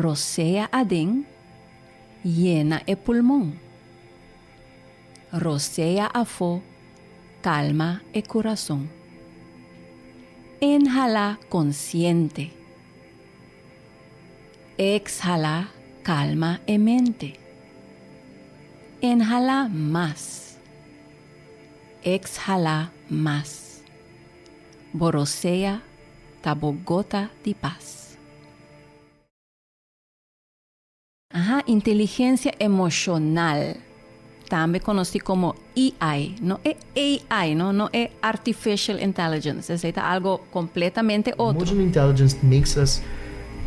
Rosea aden, yena e pulmon. Rosea afó, kalma e kurason. Inhalá konsiente. Ekshalá, kalma e mente. Inhalá mas. Ekshalá mas. Bo rosea ta bo gota di pas. Aha, inteligensia emoshonal, tambe konosí komo EI, no e AI, no, no e artificial intelligence, esei ta algo kompletamente otro. Emotional intelligence makes us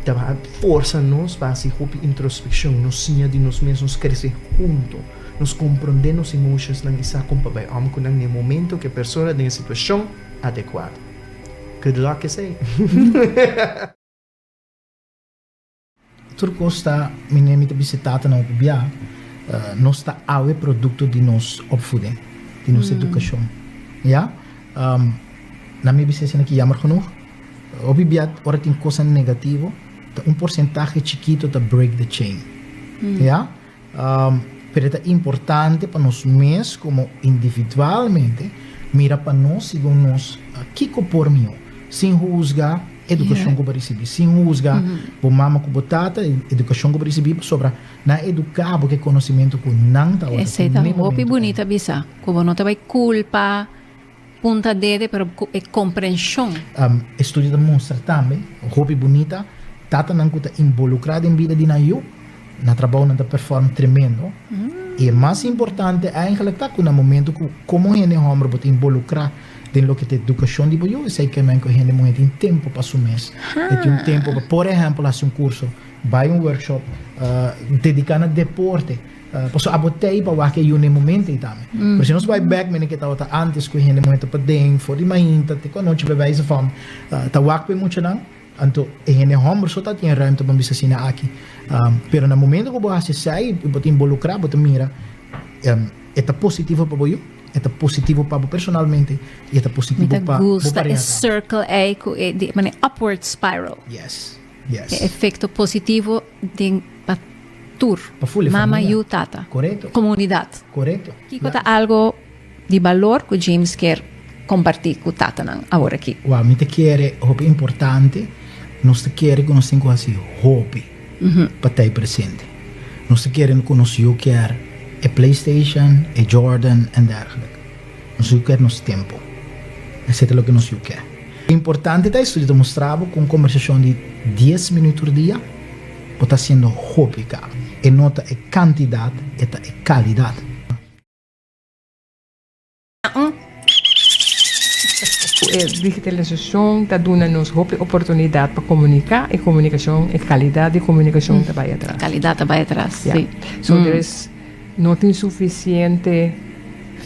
ta forsa nos pa hasi hopi introspekshon, nos siña di nos mes, nos krese hunto, nos komprondé nos emotionsnan i sa kon pa bai om ku nan na e momento ku e persona den e situashon adekuado. Good luck esei. Tur kos ta, mene mi ta bisa e tatanan hopi bia, nos ta awe produkto di nos opvoeding, di nos edukashon. Ya? Na mi bisa esei aki jammer genoeg, hopi bia ora tin kosnan negativo, ta un porsentahe chikito ta break the chain. Ya? Pero e ta importante pa nos mes komo individualmente mira pa nos segun nos kiko por mihó, sin husga edukashon ku bo a risibí, sin husga bo mama ku bo tata, edukashon ku bo a risibí, pasobra nan a eduká bo ku e konosementu ku nan ta ora Esei ta hopi bunita bisa, ku bo no ta bai kulpa punta dede pero ku e komprenshon. Estudio ta mustra tambe, hopi bunita, tatanan ku ta involukrá den bida di nan yu, Na trabou nan ta perform tremendo. I e mas importante eigenlijk ta ku na momento ku komo hende hòmber bo ta involukrá den loke ta edukashon di bo yu, esei ke men ku e hende muhé tin tempu pa su mes. E tin un tempu pa por ehèmpel hasi un kurso, bai un workshop, dediká na deporte. Pasobra abo t'ei pa wak e yu na e momento ei tambe. Pero si nos bai bèk mene ke tabata ántes ku e hende muhé ta paden for di mainta te ku anochi bei wijze van ta wak pa e muchanan. Anto e hende hòmber so ta tin e ruimte pa bisa asina aki. Pero na momento ku bo hasi esei i bo ta involukrá, bo ta mira e ta positivo pa bo yu, e ta positivo pa bo personalmente i e ta positivo Mi ta pa bo gusta e pareha tambe. circle ei ku e di manera upward spiral. Yes, yes. E efekto positivo den pa tur, Pa ful e mama, famia. yu, tata, Korekto. komunidat. Korekto. Kiko ta algo Di balor ku James kier kompartí ku tatanan aworakí. Wou, mi ta kere hopi importante, nos ta kere ku nos tin ku hasi hopi pa ta e presente. Nos ta kere ku nos yu kier e PlayStation, e Jordan en dergelijke. Nos yu kier nos tempu. Esei ta loke nos yu kier. Importante ta e studio ta mustra bo ku un kombersashon di dies minuut tur dia bo ta hasiendo hopi kaba. E no ta e kantidat, e ta e kalidat. E digitalisashon ta duna nos hopi oportunidat pa komuniká i komunikashon, e kalidat di komunikashon ta bai atras. Kalidat ta bai atras, si. So there is, no tin sufisiente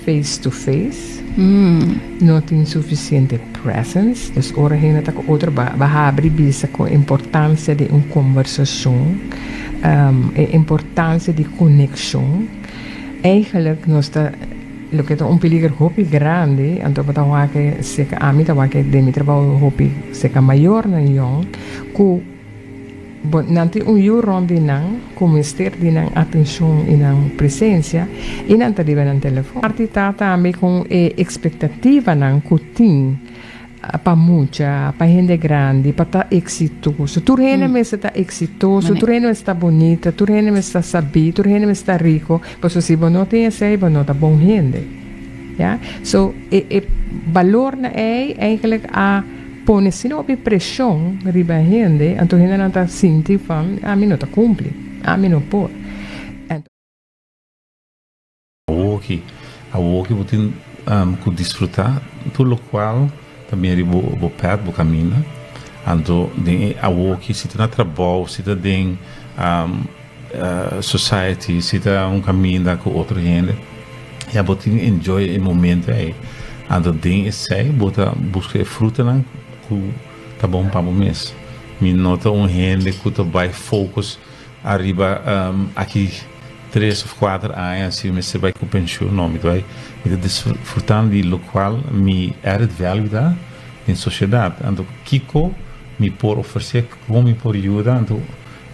face to face, no tin sufisiente presence, dus ora hende ta ku otro ba habri bisa ku e importansia di un kombersashon, e importansia di konekshon. Eigenlijk nos ta loke ta un peliger hopi grandi, anto bo ta wak seka ami ta wak den mi trabou hopi seka mayornan yòn ku bo nan tin un yu rònt di nan ku mester di nan atenshon i nan presensia i nan ta riba nan telefòn. Parti ta tambe kon e ekspektativanan ku tin. Pa mucha, pa hende grandi, pa ta eksitoso. Tur hende mester ta eksitoso, tur hende mester ta bunita, tur hende mester ta sabí, tur hende mester ta riko. Pasobra si bo no tin esei, bo no ta bon hende. Ya. So, e e balornan ei eigenlijk a pone asina hopi preshon riba hende, anto hendenan ta sinti van, ami no ta kumpli, ami no por. Awoki, awoki bo tin ku disfrutá tur lokual ta bini riba bo pèt, bo kaminda. Anto den e awoki, si ta na trabou, si ta den society, si ta un kaminda ku otro hende, ya bo tin enjoy e momento ei. Anto den esei bo ta buska e frutanan ku ta bon pa bo mes. Mi no ta un hende ku ta bai focus Ariba aki tres of kuater aña si mi mester bai ku penshun no mi ta bai mi ta disfrutando di lokual mi added value ta den sosiedat anto kiko mi por ofrese kon mi por yuda anto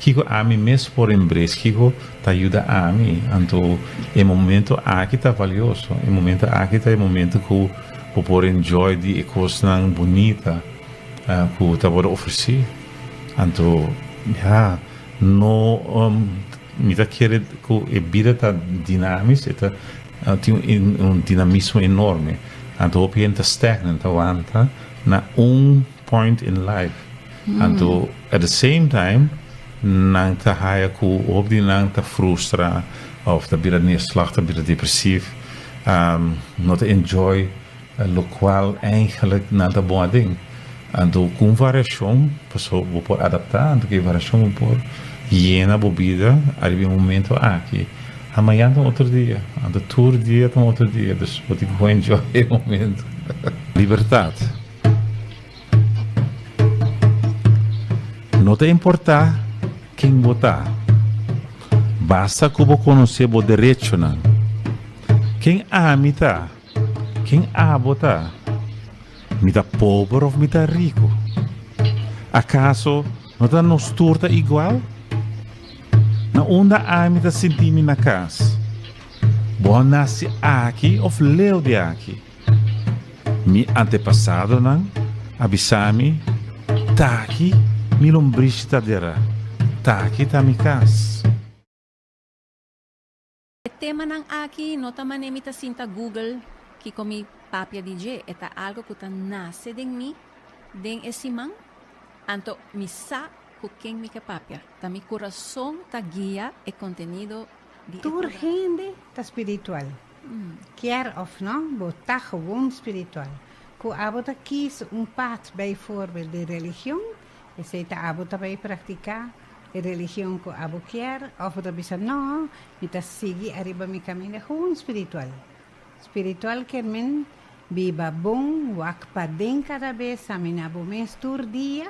Kiko ami mes por embrace, kiko ta yuda ami. Anto e momento aki ta valioso, e momento aki ta e momento ku bo por enjoy di e kosnan bunita ku ta wòrdu ofresí. Anto ya, no mi ta kere ku e bida ta dinamis, e ta tin un dinamismo enorme. Anto hopi hende ta stagnant, ta wanta na un point in life. Anto at the same time nan ta haya ku hopi di nan ta frustra of ta bira neerslag, ta bira depresief, no ta enjoy lokual eigenlijk nan ta bon aden. Anto ku un variashon paso bo por adapta, anto ku e variashon bo por yena bo bida ariba e momento aki. Amañan ta un otro dia, anto tur dia ta un otro dia, dus bo tin ku enjoy e momento. Libertat. No ta importá ken bo ta, basta ku bo konosé bo derechonan. Ken ami ta? Ken abo ta? Mi ta pober òf mi ta riku? Akaso no ta nos tur ta igual? Na unda ami ta sinti mi na kas? Bo a nase aki òf leu di aki? Mi antepasadonan a bisa mi, T'aki mi lombrishi ta dera, t'aki ta mi kas. E temanan aki no ta manera mi ta sinta Google kiko mi papia di dje, e ta algo ku ta nase den mi den e siman, anto mi sa ku ken mi ke papia. Ta mi kurason ta guia e kontenido di e Tur programa. hende ta spiritual. Kier of no, bo ta gewoon spiritual. Ku abo ta kies un pad bijvoorbeeld di religion, esei ta abo ta bay practica e religion ku abo kier, of bo ta bisa no, mi ta sigui ariba mi caminda gewoon spiritual. Spiritual kier men biba bon, wak paden cada bes, samina bo mes tur dia,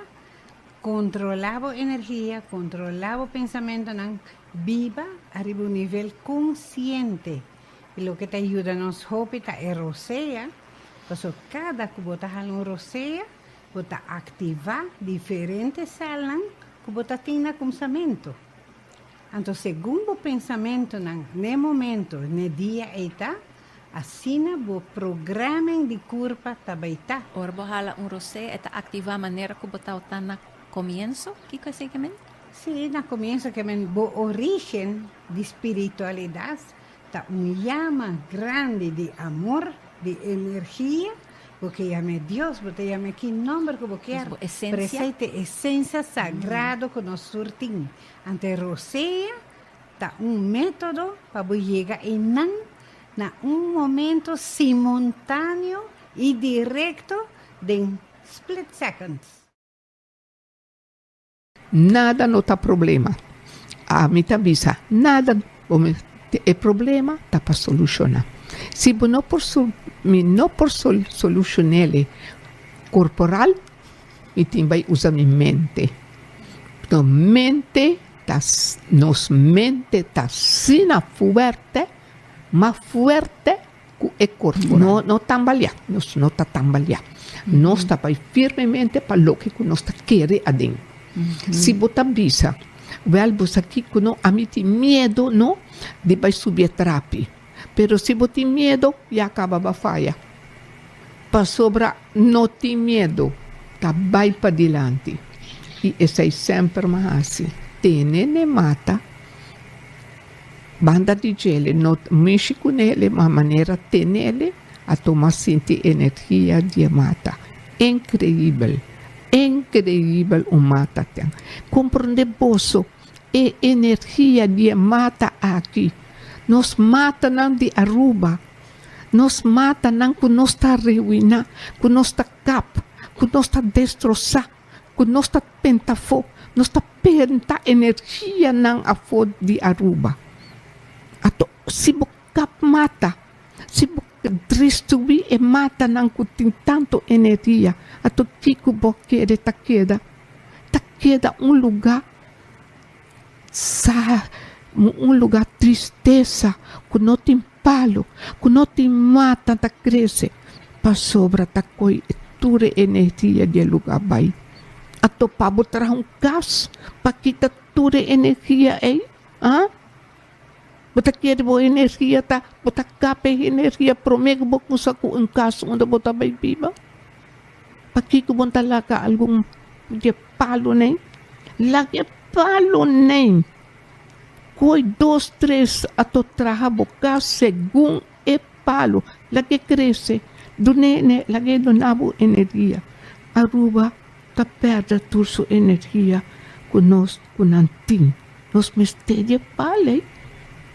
Controla bo energia, controla bo pensamentonan, biba ariba un nivel consciente. Y loke ta yuda nos hopi ta e rosea, paso cada cu bo ta hala un rosea, bo ta activa diferente celnan cu bo ta tin na cumsamento. Anto segun bo pensamentonan n'e momento, n'e dia ey ta, Asina bo programming di curpa ta bay ta. Ora bo hala un rosé e ta activa manera cu bo tawata na comienso? Kico esey ke men? Sí, na comienso ke men bo origen di spiritualidad ta un yama grandi di amor, di energia, bo ke yam'e Dios, bo ta yam'e ki nomber cu bo kier, Bo esencia. pero esey ta e esencia sagrado cu nos tur tin. Anto e rosea Ta un método pa bo yega einan na un momento simultáneo i direkto den split seconds. Nada no ta problema. Ami ta bisa nada bo e problema ta pa soluciona. Si bo no por mi no por solucionele corporal mi tin bai usa mi mente. No mente Ta nos mente ta asina fuerte, mas fuerte ku e korpo. No no tambaleá, nos no ta tambaleá. Nos ta bai firmemente pa loke ku nos ta kere aden. Si bo ta bisa, wèl bo sa kiko no, ami tin miedu no di bai subi e trapi. Pero si bo tin miedu, ya kaba bo a faya. Pasobra no tin miedu, ta bai padilanti. I esei semper m'a hasi. Tene n'e mata banda di djele, no mishi ku n'ele, ma manera tenele a tuma sinti energia di e mata. Inkreibel, inkreibel un mata ten. Komprondé boso e energia di e mata aki. Nos matanan di Aruba. Nos matanan ku nos ta reuiná, ku nos ta kap, ku nos ta destrosá, ku nos ta penta afó, nos ta penta energianan afó di Aruba. Ato si bo kap mata, si bo destruí e matanan ku tin tantu energia, ato kiko bo kere ta keda? Ta keda un lugá Sa un luga tristesa ku no tin palu, ku no tin mata ta krese, pasobra ta koi tur e energia di e luga bai. A topa bo traha un kas pa kita. tur e energia ei? Ah? Bo ta kere bo energia ta, bo ta kap e energia promé ku bo kusa ku un kas unda bo ta bai biba? Pakiko bo ta laga algun di e palunan ei? Laga e palunan ei koi dos tres ato traha bo kas segun e palu. Lag'e krese, dun'e, lag'e duna bo energia. Aruba ta pèrdè tur su energia ku nos ku nan tin. Nos mester di e pal ei.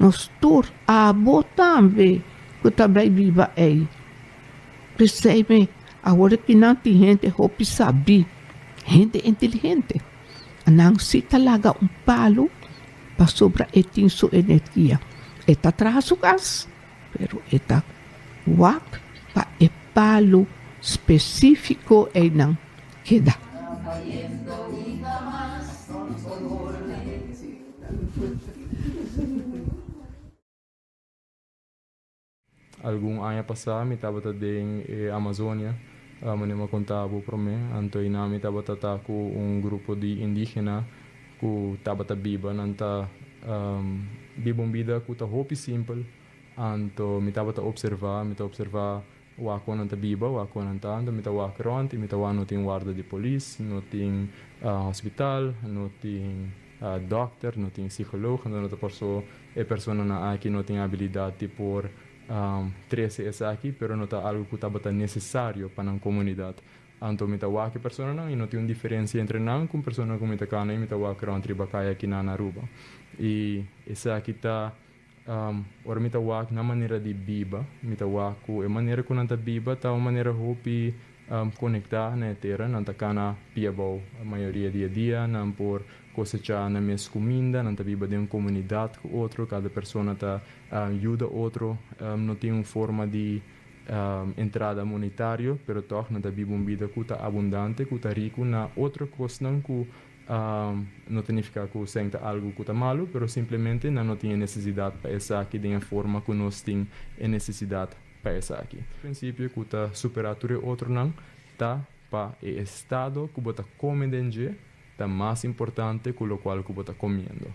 Nos tur, abo tambe ku ta bai biba ei. P'esei mi, awor aki nan tin hende hopi sabí, hende inteligente. Nan si ta laga un palu pasobra e tin su energia. E ta traha su kas, pero e ta wak pa e palu spesífiko einan keda. Algun aña pasá mi tabata den e Amazonia, manera mi a konta bo promé. Anto einan mi tabata ta ku un grupo di indígena ku tabata biba. Nan ta biba un bida ku ta hopi simpel. Anto mi tabata opservá, mi ta opservá wak kon nan ta biba, wak kon nan ta. Anto mi ta wak rònt i mi ta wak no tin warda di polis, no tin hospital, no tin. Dòkter, no tin psikoloog, anto no ta por so e personanan aki no tin abilidat di por trese esaki, pero no ta algu ku tabata nesesario pa nan komunidat. Anto mi ta wak e personanan i no tin un diferensia entre nan ku un persona ku mi ta kana i mi ta wak rònt riba kaya aki na Aruba. I esaki ta ora mi ta wak nan manera di biba, mi ta wak ku e manera ku nan ta biba ta un manera hopi konektá na e tera. Nan ta kana pia abou mayoria di e dia, nan por kosechá nan mes kuminda, nan ta biba den un komunidat ku otro, kada persona ta yuda otro. No tin un forma di entrada monetario, pero tòg nan ta biba un bida ku ta abundante, ku ta riku na otro kosnan ku No ta nifiká ku sèn ta algu ku ta malu, pero simplemente nan no tin e nesesidat pa esaki den e forma ku nos tin e nesesidat pa esaki. Prinsipio ku ta superá tur e otronan ta pa e estado ku bo ta kome den dje ta mas importante ku lokual ku bo ta komiendo.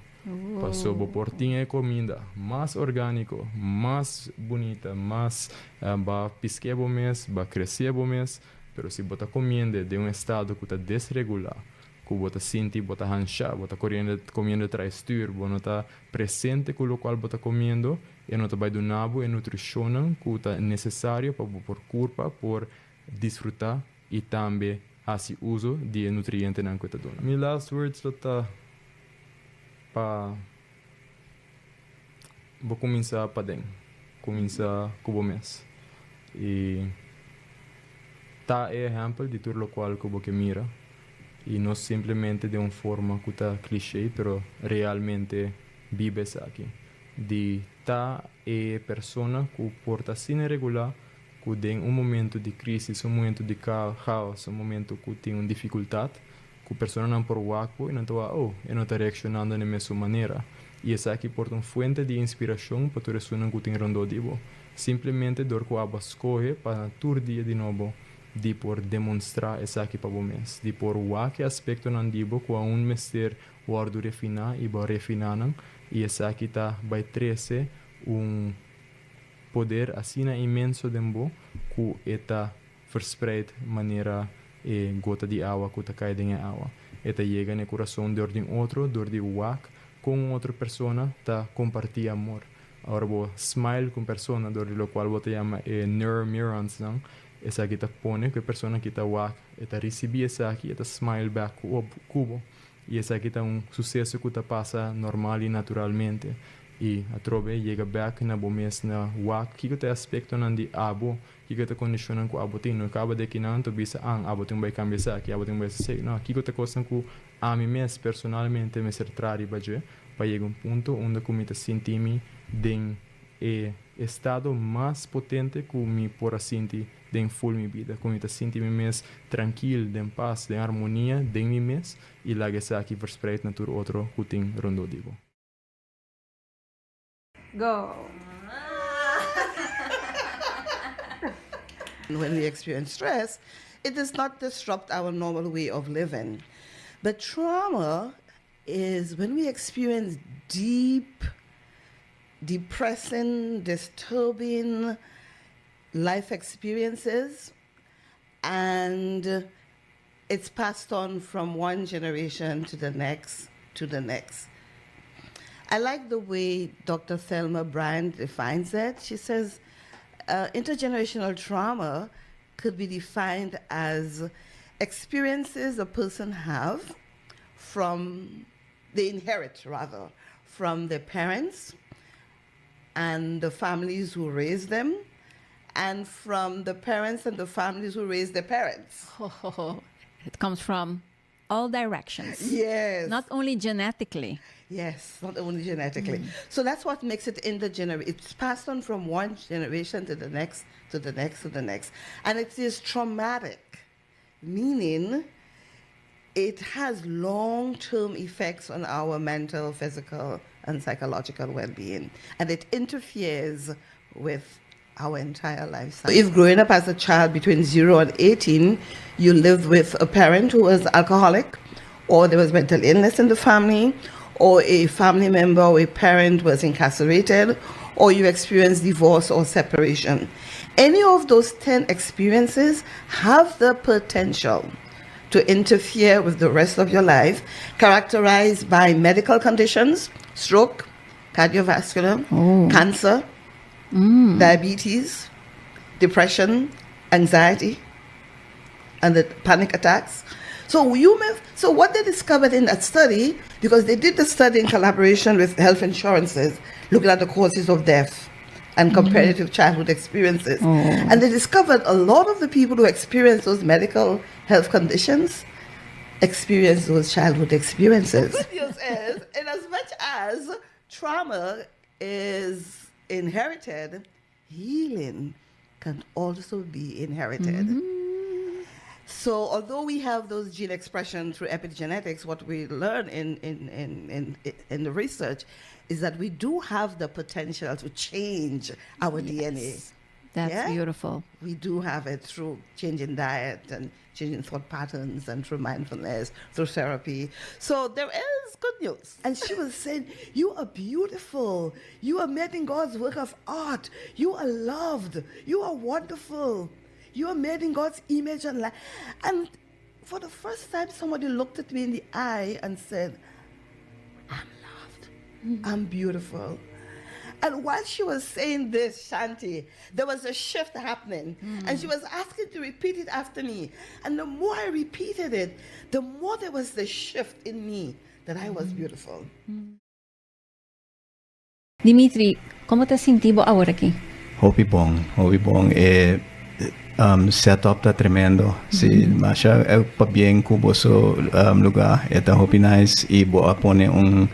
Paso bo por tin e kominda mas orgániko, mas bunita, mas ba pisk'é bo mes, ba kres'é bo mes, Pero si bo ta comiende den un estado cu ta desregula, cu bo ta sinti bo ta hansha, bo ta coriendo comiendo trae stuur, bo no ta presente cu locual bo ta comiendo, e no ta bay duna bo e nutricionnan cu ta necesario pa bo por curpa por disfruta y tambe haci uzo di e nutrientenan cu e ta duna. Mi last words lo ta pa bo cuminsa paden, cuminsa cu bo mes y ta e ehempel di tur locual cu bo ke mira y no simplemente den un forma cu ta cliché pero realmente biba esaki, di ta e persona cu por ta asina regula cu den un momento di crisis, un momento di chaos, un momento cu tin un dificultad Ku personanan por wak bo i nan ta wak, oh, e no ta reakshonando na e mesun manera. I esaki por ta un fuente di inspirashon pa tur esunnan ku tin rondó di bo. Simplemente dor ku abo a skohe pa na tur dia di nobo di por demonstrá esaki pa bo mes, di por wak e aspektonan di bo ku aun mester wòrdu refiná i bo a refiná nan, i esaki ta bai trese un poder asina inmenso den bo ku e ta verspreid manera e gota di awa ku ta kai den e awa. E ta yega na e kurason dor di un otro, dor di wak kon un otro persona ta kompartí amor. Ora bo smile ku un persona dor di lokual bo ta yama e neuroneuronsnan, esaki ta pone ku e persona ki ta wak e ta risibí esaki, e ta smile back ku bo. I esaki ta un suseso ku ta pasa normal i naturalmente. I atrobe yega bek na bo mes na wak kiko ta e aspektonan di abo Kiko ta kondishonnan ku abo tin? No kaba di akinan to bisa, An, abo tin bai kambia esaki, abo tin bai hasi esei. No, kiko ta kosnan ku ami mes personalmente mester traha riba dje pa yega un punto unda ku mi ta sinti mi den e estado mas potente ku mi por a sinti den ful mi bida, ku mi ta sinti mi mes trankil, den pas, den armonia den mi mes i laga esaki verspreid na tur otro ku tin rondó di bo. Go! When we experience stress, it does not disrupt our normal way of living. But trauma is when we experience deep, depressing, disturbing life experiences and it's passed on from one generation to the next to the next. I like the way Dr. Thelma Bryant defines it. She says intergenerational trauma could be defined as experiences a person have from, they inherit rather, from their parents and the families who raised them, and from the parents and the families who raised their parents. Oh, it comes from all directions. Yes. Not only genetically. Yes, not only genetically. So that's what makes it intergenerational. It's passed on from one generation to the next, to the next, to the next. And it is traumatic, meaning it has long-term effects on our mental, physical, and psychological well-being. And it interferes with our entire lifestyle. If growing up as a child between 0 and 18, you lived with a parent who was alcoholic, or there was mental illness in the family, or a family member or a parent was incarcerated, or you experienced divorce or separation. Any of those 10 experiences have the potential to interfere with the rest of your life, characterized by medical conditions, stroke, cardiovascular, cancer, diabetes, depression, anxiety, and the panic attacks. So you may, so what they discovered in that study, because they did the study in collaboration with health insurances, looking at the causes of death and comparative childhood experiences. And they discovered a lot of the people who experienced those medical health conditions experienced those childhood experiences. The good news is, in as much as trauma is inherited, healing can also be inherited. So although we have those gene expression through epigenetics, what we learn in the research is that we do have the potential to change our DNA. That's Yeah? beautiful. We do have it through changing diet and changing thought patterns and through mindfulness, through therapy. So there is good news. And she was saying, you are beautiful. You are made in God's work of art. You are loved. You are wonderful. You are made in God's image and life. And for the first time, somebody looked at me in the eye and said, I'm loved. I'm beautiful. And while she was saying this, Shanti, there was a shift happening. And she was asking to repeat it after me. And the more I repeated it, the more there was the shift in me that I was beautiful. Dimitri, kon bo ta sinti bo awor aki? Hopi bon, hopi bon. E setup ta tremendo. Si, masha e pabien ku boso lugá. E ta hopi nice i bo a pone un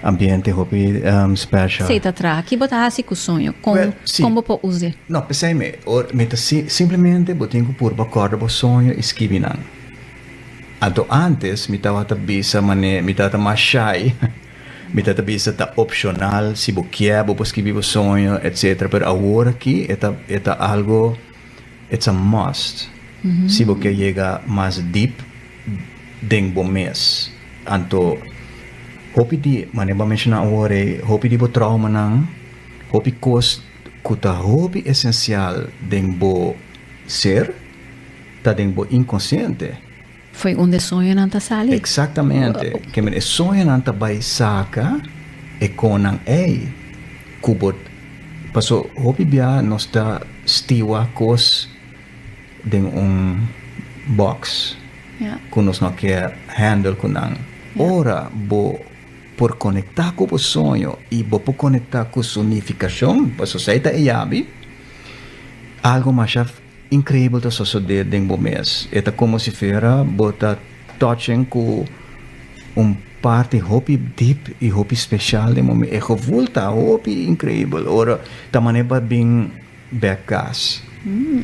ambiente hopi special. Sei ta traha. Ki bo ta hasi ku soño? Kon, Well, si. kon bo por us'é? No, p'esei mi, or, mi ta si, simplemente bo tin ku purba kòrda bo soño i skibi nan. Anto antes mi tabata bisa manera mi tabata mas shy, mi tabata bisa ta opshonal, si bo kier bo por skibi bo soño etcetera, pero awor aki e ta e ta algo, it's a must, si bo kier yega mas deep den bo mes. Anto hopi di, manera bo a menshoná awor ei, hopi di bo traumanan, hopi kos ku ta hopi esensial den bo ser, ta den bo inkonsiente. Foi unda e soñonan ta sali. Eksaktamente. Ke men e soñonan ta bai saka e konan ei ku bo paso hopi bia nos ta stiwa kos den un box ku nos no ke handle ku nan. Ora bo por konektá ku bo soño i bo por konektá ku su nifikashon, paso esei ta e yabi, algo masha Increibel ta sosode den bo mes. E ta como si fuera bo ta touching cu un parti hopi deep y hopi special den bo mes. E gevoel ta hopi increibel ora ta manera bo a bin bek cas.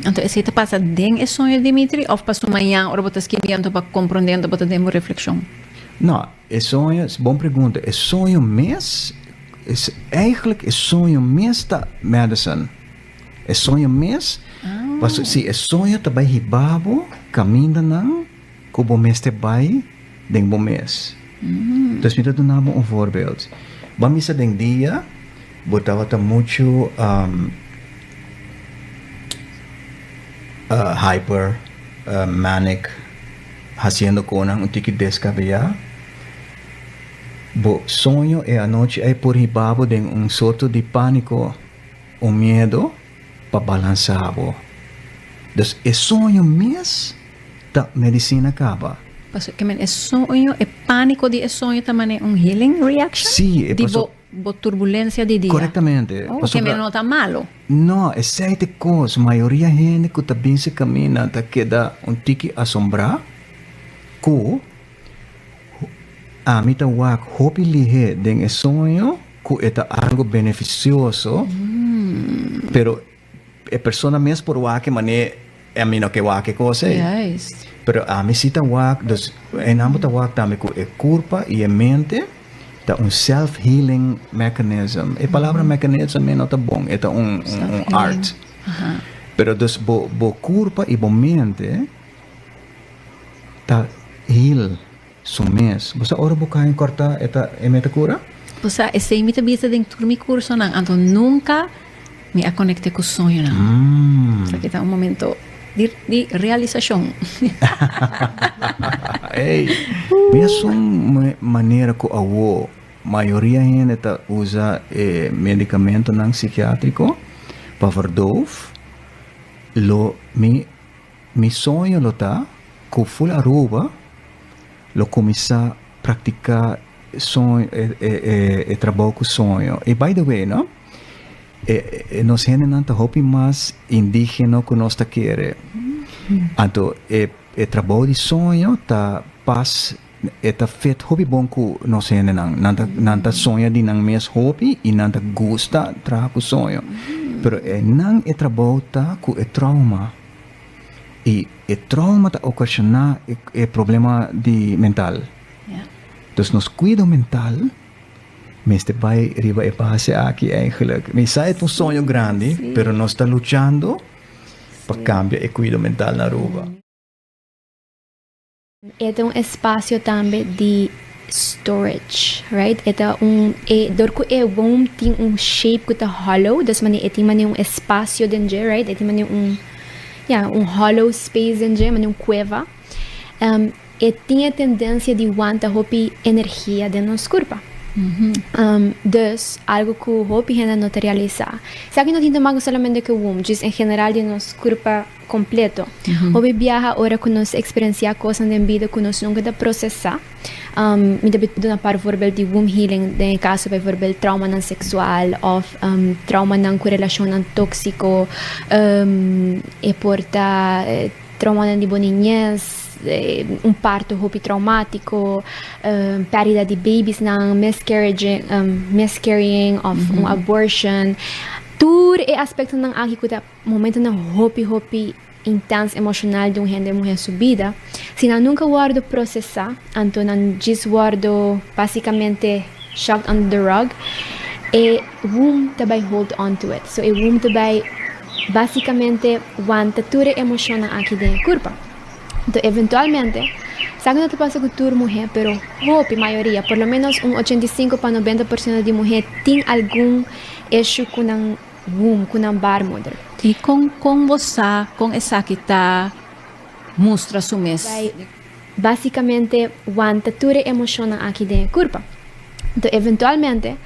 Anto esey ta pasa den e soño Dimitri of paso mañan ora bo ta skibi anto pa comprende anto bo ta den bo reflexion? No, e soño, bon pregunta. E soño mes, eigenlijk e soño mes ta medicine. E soño mes, paso si e soño ta bai hiba bo kamindanan ku bo mester bai den bo mes. Dus mi ta duna bo un voorbeeld. Bo a misa den dia bo tabata muchu hyper, manic, hasiendo konan un tiki deskabeyá. Bo soño e anochi ei por hiba bo den un sorto di pániko, un miedo pa balansá bo. Dus e soño mes ta medisina kaba. Paso ke men e soño, e pániko di e soño ta manera un healing reaction? Sí, e Di paso. bo bo turbulensia di dia? Korektamente. Oh, ke Pasobra. men no ta malo. No, esei ta e kos. Mayoria hende ku ta bin se kaminda ta keda un tiki asombrá ku Ami ta wak hopi lihé den e soño ku e ta algu benefisioso, pero e persona mes por wak e manera ami no ke wak e kos ei. Pero ami si ta wak, dus einan bo ta wak tambe ku e kurpa i e mente ta un self healing mechanism. E palabra mechanism ei no ta bon, e ta un art. Pero dus bo kurpa i bo mente Ta heal su mes. Bo sa ora bo kain korta e ta e meta kura? Bo sa esei mi ta bisa den tur mi kursonan anto nunka mi a konekte ku soñonan. Esaki ta un momento di di realisashon. Ey, mi a sun manera ku awo mayoria hende ta usa e medikamentonan sikiatriko pa verdoof lo mi Mi soño lo ta cu ful Aruba lo cuminsa practica soño e trabou cu soño. Y by the way no, e nos hendenan ta hopi mas indigeno cu nos ta kere. Anto e trabou di soño ta pas e ta fit hopi bon cu nos hendenan. Nan ta nan ta soña di nan mes hopi y nan ta gusta traha cu soño. Pero e nan e trabou ta cu e trauma y e trauma ta ocasiona e problema di mental. Dus nos cuido mental mester bay riba e base aki eigenlijk. Mi sa e ta un soño grandi pero nos ta luchando pa cambia e cuido mental na Aruba. E ta un espacio tambe di storage, right? E ta un, e, dor cu e womb tin un shape cu ta hollow, dus mane e tin mane un espacio den dje, right? E tin mane un, ja, un hollow space den dje, mane un cueva. Um, e tin e tendencia di wanta hopi energia den nos curpa. Um, dus, algo cu hopi hende no ta realisa. Esaki no tin te maken solamente cu e womb, djis en general di nos curpa kompleto. Hopi biaha ora ku nos eksperensiá kosnan den bida ku nos nunka ta prosesá. Mi ta duna par voorbeeld di womb healing den e kaso bijvoorbeeld traumanan seksual òf traumanan ku relashonnan tóksiko, e por ta traumanan di bo niñez, un parto hopi traumátiko, pèrdida di babiesnan, miscarriage, miscarrying òf un abortion. Tur e aspektonan aki ku ta Momentonan hopi hopi intens emocional di un hende muher su bida, si nan nunca wordo procesa, anto nan djis wordo basicamente shoved under the rug, e womb ta bay hold on to it. So e womb ta bay basicamente wanta tur e emocionnan aki den e curpa. Anto eventualmente, sa cu no ta pasa cu tur muher, pero hopi mayoria, por lo menos un 85 pa 90 por ciento di muher tin algun issue cu nan Womb ku nan baarmoeder. I kon kon bo sa kon esaki ta mustra su mes? Bai basikamente wanta tur e emoshonnan aki den e kurpa. Anto eventualmente,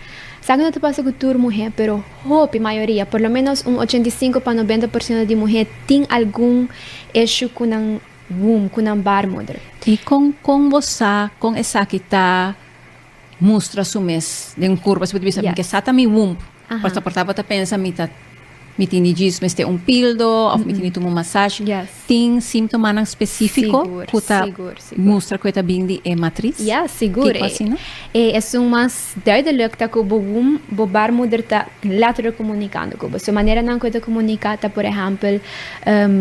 sa ku no ta pasa ku tur muhé, pero hopi, mayoria, por lo menos un 85 pa 90 por siento di muhé tin algun issue ku nan womb, ku nan baarmoeder. I kon kon bo sa kon esaki ta mustra su mes den un kurpa? Si bo ta bisa, mi ke sa ta mi womb. Pasobra por ta bo ta pensa mi ta mi tin di djis mester un pildo of mi tin di tuma un masashi. Tin simptomanan specifico cu ta mustra cu e ta bin di e matris? Ja, sigur. Kiko asina? E esun mas duidelijk ta cu bo womb, bo baarmoeder ta letterlijk comunicando cu bo. So maneranan cu e ta comunica ta por ehempel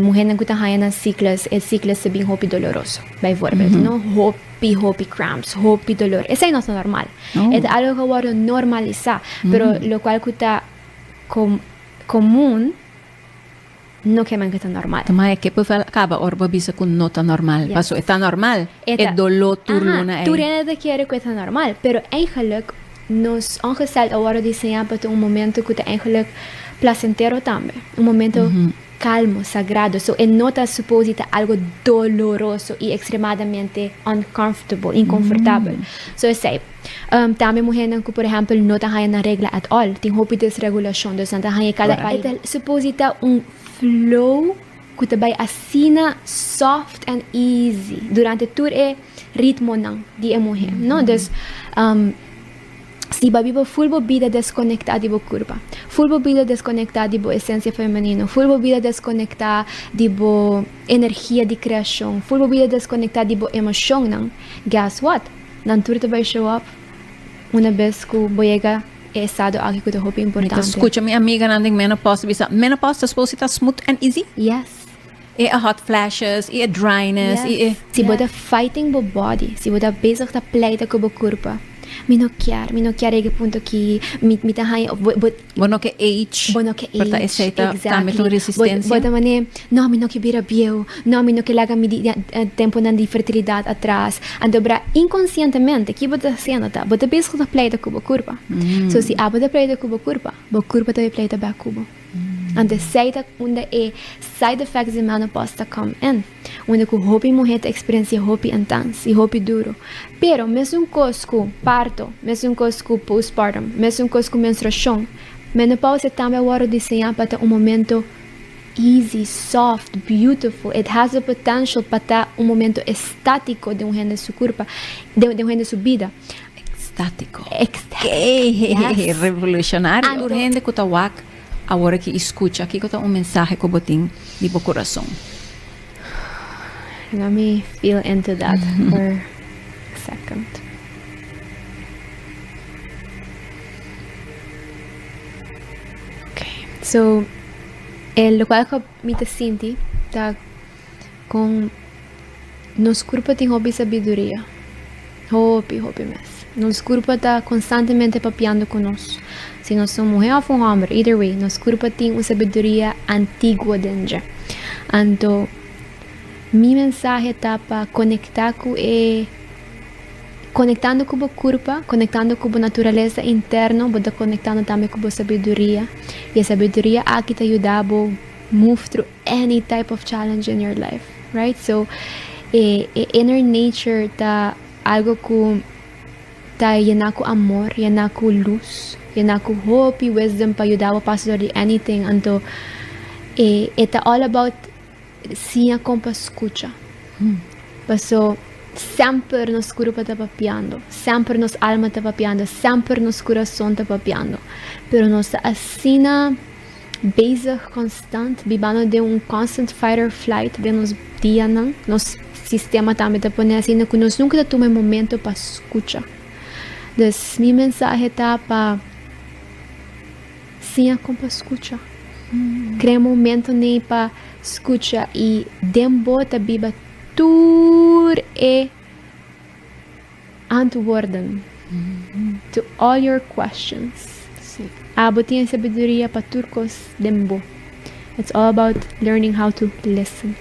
muhernan cu ta haya nan cyclus, e cyclus ta bin hopi doloroso, bijvoorbeeld, no? Hopi, hopi cramps, hopi dolor. Esey no ta normal. E ta algo ku a wòrdu normalisá, pero lokual ku ta komun No ke men ku ta normal. Ta maya kippenvel kaba ora bo bisa ku no ta normal. Yes. Paso e ta normal. E E ta- doló tur Aha, luna ei. Tur hende ta kere ku e ta normal. Pero eigenlijk nos ongesteld a wòrdu diseñá pa ta un momento ku ta eigenlijk placentero tambe. Un momento kalmo, sagrado. So e no ta supos di ta algo doloroso i ekstremadamente uncomfortable, inkonfortabel. So esei. Tambe muhernan ku por ehèmpel no ta haña nan regla at all, tin hopi desregulashon, dus nan ta haña kada E ta supos di ta un flow ku ta bai asina soft and easy durante tur e ritmonan di e muher, no? Dus si bo a biba ful bo bida deskonektá di bo kurpa, ful bo bida deskonektá di bo esensia femenino, ful bo bida deskonektá di bo energia di kreashon, ful bo bida deskonektá di bo emoshonnan, guess what? Nan tur ta bai show up una bes ku bo yega e estado aki ku ta hopi Mi ta importante. skucha mi amiganan den menopause bisa, menopause ta supposed ta smooth and easy? Yes. E e hot flashes, i e dryness, i e. Yes. Si bo ta fighting bo body, si bo ta bezig ta pleita ku bo kurpa, mi no kier, mi no kier yega e punto aki, mi mi ta haña, bo bo. Bo no ke age. Bo no ke Por ta age, esei ta tambe ta un exactly. resistencia. Bo ta mane, no, mi no ke bira bieu, no, mi no ke laga mi di temponan di fertilidad atras. Anto bra inkonsientemente ki bo ta hasiendo ta, bo ta bezig ta pleita ku bo kurpa. So si abo ta pleita ku bo kurpa, bo kurpa ta bay pleita bek ku bo. Anto esei ta unda e side effects di menopause ta come in. Unda ku hopi muhé ta eksperensia hopi intens i hopi duru. Pero mesun kos ku parto, mesun kos ku postpartum, mesun kos ku menstruashon, menopausia tambe a wòrdu diseñá pa ta un momento easy, soft, beautiful. It has the potential pa ta un momento estátiko den un hende su kurpa, den un hende su bida. Ekstátiko. Ekstátiko, yes. Revolushonario. Anto. Tur hende ku ta wak Awor aki i skucha kiko ta un mensahe ku bo tin di bo kurason. Let me feel into that for a second. Okay, so e lokual ku mi ta sinti ta kon nos kurpa tin hopi sabiduria, hopi hopi mes. Nos kurpa ta konstantemente papiando ku nos. Si nos ta un muhé òf un hòmber, either way, nos kurpa tin un sabiduria antiguo den dje. Anto, mi mensahe ta pa konektá ku e, konektando ku bo kurpa, konektando ku bo naturalesa interno, bo ta konektando tambe ku bo sabiduria. I e sabiduria aki ta yuda bo move through any type of challenge in your life, right? So, e e inner nature ta algo ku ta yena ku amor, yena ku lus, yena ku hopi wisdom pa yuda bo pasa dor di anything. Anto, e e ta all about siña kon pa skucha. Paso, semper nos kurpa ta papiando, semper nos alma ta papiando, semper nos kurason ta papiando. Pero nos ta asina Bezig constant, bibando den un constant fight or flight den nos dianan, nos sistema tambe ta pone asina cu nos nunca ta tuma e momento pa scucha. Dus mi mensahe ta pa siña con pa scucha. Crea momento nei pa scucha y den bo ta biba tur e antwoorden to all your questions. Abo tin e sabiduria pa tur kos den bo. It's all about learning how to listen.